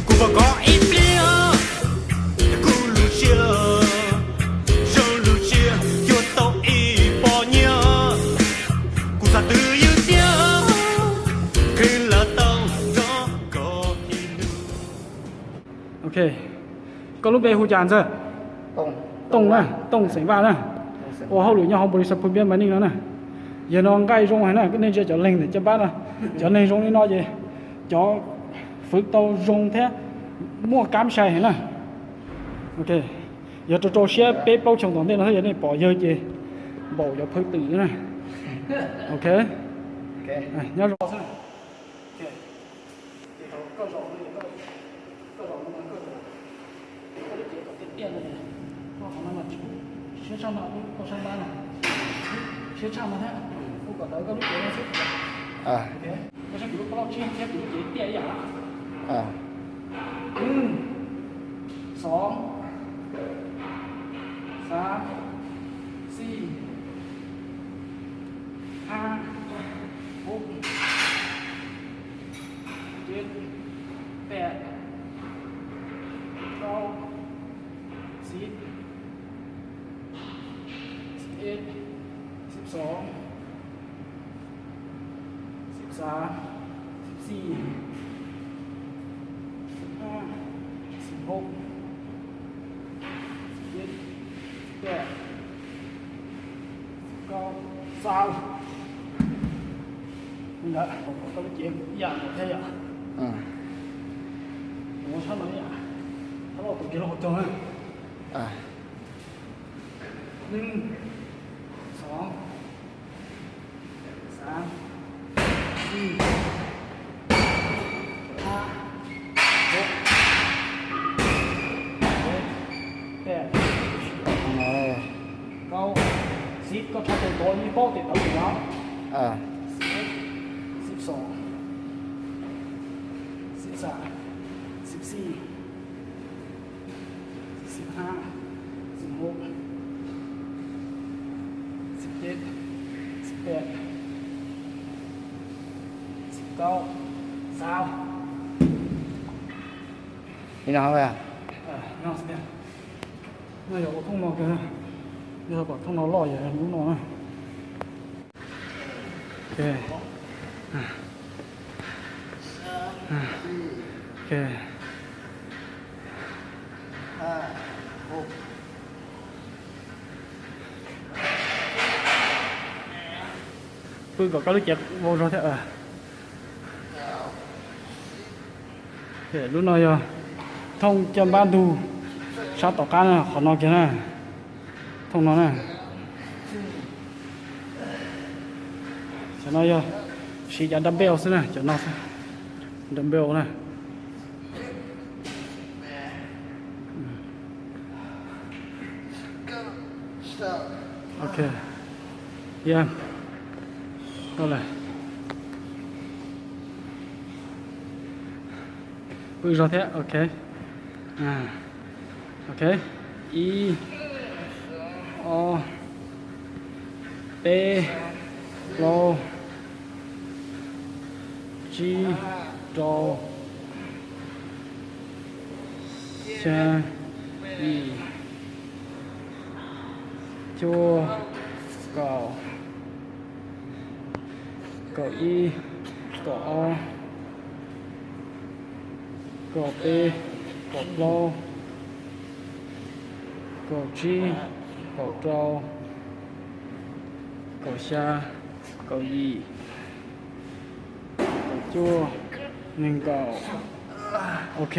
Kuv pom koj ib pliag, kuv lub siab, zoo lub siab, yuav tau ib poj niam. Kuv xav twv ywm tiag, qhia lawv tau nrog koj ib hnub. Ok, koj lub npe hu cas ntxawg? Tooj na, Tooj xeem Vaj na. Ua hauj lwm nyob hauv npau li sab phwj npiab mas nej no na. Yawg no nqaij zoo heev na, nej ntsia cov leeg ntawm caj npab no, cov neeg zoo li no ces cov fwv tau zoo thiab muaj kab sai heev na. Ok, yog rau rau siab peb plaub xyoo tom ntej no thiab yog nej pom yawg ces npaum cov phwv twm na. Ok, nyob zoo xwb. Ces thaum koj zaum no, koj zaum no, koj lub cev kom tiaj tiaj no, koj qhov no mas tsis pub siab tshaj no, koj sab npab no, siab tshaj no thiab, pub kom tawv koj lub cev no xwb. Koj saib kuv lub pob lauj tsib thiab kuv lub cev tiaj ib yam. Ib, xov, xav, xij, hab, hub, ceb, pem, kaub, xib, xib ib, xib xov, xib xav, xib xij, xib hab, xib hub, xib ceb, pem, kaub, xaus. Ntawd, koj lub cev ib yam nkaus thiab yom. Ua sab no ib yam, sab laug tus kiag lub hauv caug na. Ib, xov, xav, xij, hab, hub, pem, kaub, xib, koj txhob tus tuav ib paub tes tawv tim no. Xib xov, xib xav, xib xij, xib hab, xib hub, xib ceb, xib pem, xib kaub, xaus. Li no, no yog ua thooj no kiag, yog kom thooj no loj yog lub no na. Pw kom koj lub cev vau zog thiab. Lub no yog thooj caj npab ntug sab tom qab na, qhov no kiag na, thooj no na. Cov no yog siv cov dumbbell xwb na, cov no xwb, dumbbell na. Ok, pw zog thiab. Ok, ok, ib, ob, peb, plaub, tsib, rau, xya, yim, cuaj, kaum, kaum ib, kaum ob, kaum peb, kaum plaub, kaum tsib, kaum rau, kaum xya, kaum yim, kaum cuaj, nees nkaum. Ok,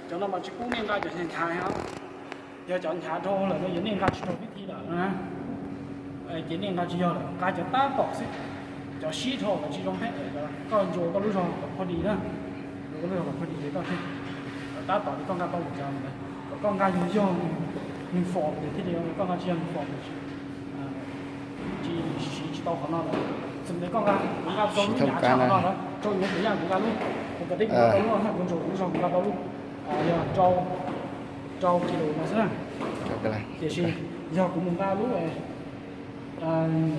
cov no mas tsis pub nej nqa cov nchav os. Yog cov nchav dhau lawm no yog nej nqa tsis raug vib thi lawm na. Ces nej nqa tsis yog lawm, nqa cov tab tom xwb. Cov sib dhau lawm tsis zoo thiab, koj ntsuas koj lub zog kom pha di na. Ntsuas koj lub zog kom pha di ces koj thiaj, tab tom li koj nqa tau mus cov ntawd. Koj nqa yog yog nws fom ces thiaj li, koj nqa tsis yog nws fom ces tsis, siv tsis tau qhov no lawm. Txawm tias koj nqa, kuv nqa rau lub nyav tshaj qhov no lawm, rau yuav kuv yam kuv nqa lub, kuv kom teb kuv nqa rau lub, kuv ntsaum kuv zog kuv nqa rau lub, yog rau, rau kilo no xwb na. Tiam sis yog kuv mus nqa lub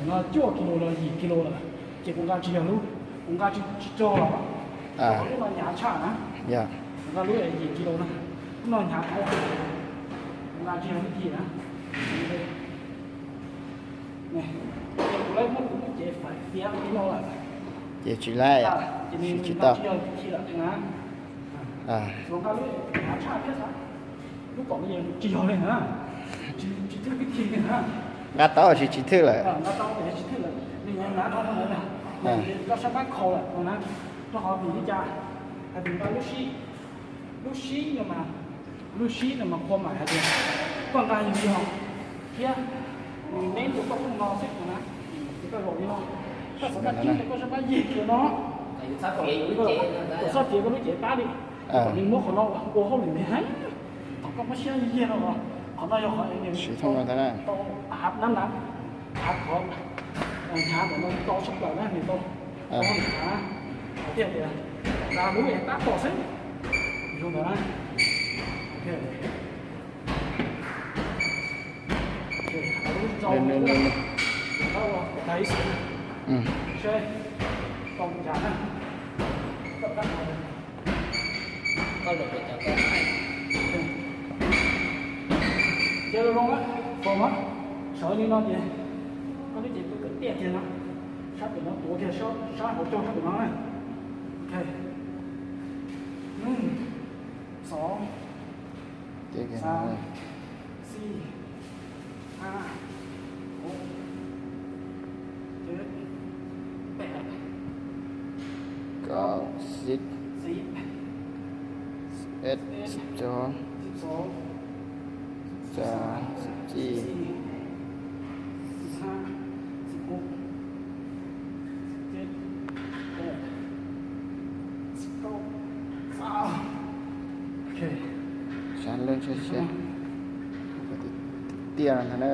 no cuaj kilo los yim kilo lawm, ces kuv nqa tsis yog lub, kuv nqa tsis, tsis rog los, lub no hnyav tshaj na. Kuv nqa lub yim kilo na, lub no hnyav dhau, kuv nqa tsis yog lub thim na. Ces kuv lawv muab kuv lub cev fais fiav li no lawm. Ces tsis laib, ces nws siv tsis nqa tau. Tsis yog lub thim lawm na. Tsuas nqa lub hnyav tshaj thiab xav. Lub kaum no tsis yog li na, tsis, tsis thwj lub thim li na. Nqa tau tsis, tsis thwj lawm. Nqa tau ces tsis thwj lawm, nws hnyav dhau no lawm. Koj sab pab khau lawm no na, rau qhov vim li cas, hais tias nqa lub sib, lub sib no mas, lub sib no mas qhua mam hais tias koj nqa yog yog thiab nws neb rau koj thooj no xwb no na. Ces koj zaum li no, koj xav nqa tib rau koj sab pab yig kiag no, kom txhob fiav koj lub cev pab li. Kom nws muab qhov no ua hauj lwm li heev. Thaum koj muab siab yig no los qhov no yog qhov nws tau av nab nab, av qhov hnyav ntawm no tau tshaj plaws na, nws tau, tau hauj lwm av. Qhov tiag tias nqa lub es tab tom xwb, zoo ntawd na. Lub rau, lub rau, seb tau nrad na, tau kab no. Ces zoo zoo, faus mas, sawv li no ces koj lub cev pw kom tiaj kiag no, sab pem no tuav kiag, sab hauv caug sab pem no na. Ok, xov, xab, xij, hab, hauv, ces pem, kaum, xib, xib, xib ib, xib ob, xib ob, xib ob, xib ob, xib ob, xib xij, xib hab, xib kaum, xib kaum, xib kaum, xib kaum, xib kaum. Sab lej sab xyab, tiaj ntag na.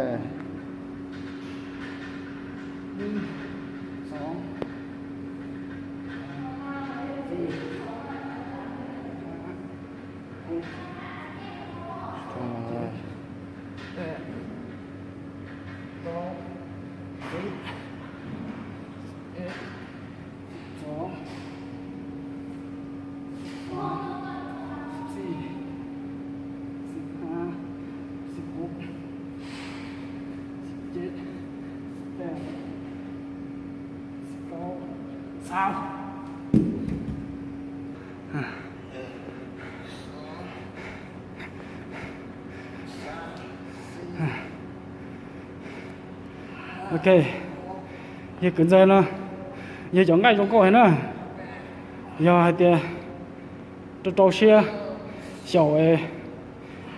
Ok, yawg kwv ntxawg no, yawg cov nqaij zoo nkauj heev na. Yog hais tias rau rau siab xyaum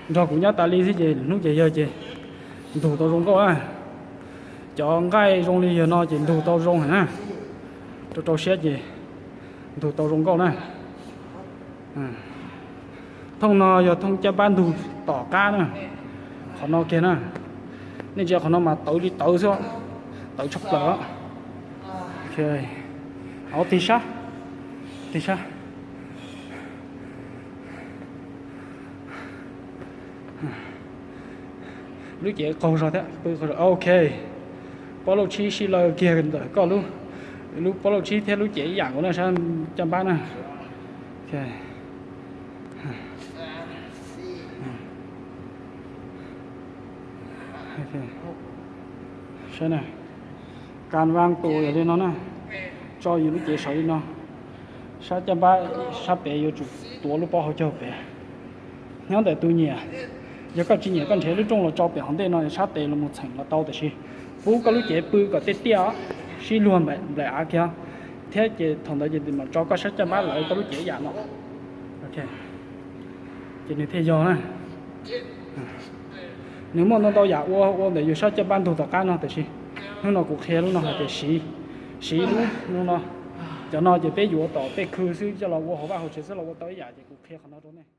nrog kuv nyob tas li xwb ces hnub ces yawg ces ntug tau zoo nkauj na. Cov nqaij zoo li yawg no ces ntug tau zoo heev na. Rau rau siab ces ntug tau zoo nkauj na. Thooj no yog thooj caj npab ntug tom qab na. Qhov no kiag na. Nej ntsia qhov no mas tawv li tawv xwb, tawv tshaj plaws. Tig sab, tig sab. Lub cev qaug zog thiab, pw qaug zog. Ok, pob lauj tshib sib law kiag ntawm koj lub, lub pob lauj tshib thiab lub cev ib yam nkaus na, sab caj npab na. Saib na, kas vas tus yog li no na, tso yus lub cev sawv li no, sab caj npab sab pem yuav tsum tuav lub pob hauv caug pem. Nyob ntawm tus nyiam, yog koj tsis nyiam koj nrhiav lub rooj los tso pem hauv ntej no sab tes los mus txheem los tau, tiam sis pub koj lub cev pw kom tiaj tiaj, sib luag nplaim av kiag, thiab ces thaum ntawd ces mam tso koj sab caj npab lawv koj lub cev ib yam no. Ces nws thiaj yog na. Nws muaj ntau ntau yam ua, ua ntawm yus sab caj npab ntug tom qab no, tiam sis hnub no kuv qhia lub no hais tias siv, siv lub no. Cov no ces peb yuav tom tej khw xwb, coj los ua hauv vaj hauv tsev xwb los ua tau ib yam, ces kuv qhia qhov no rau nej.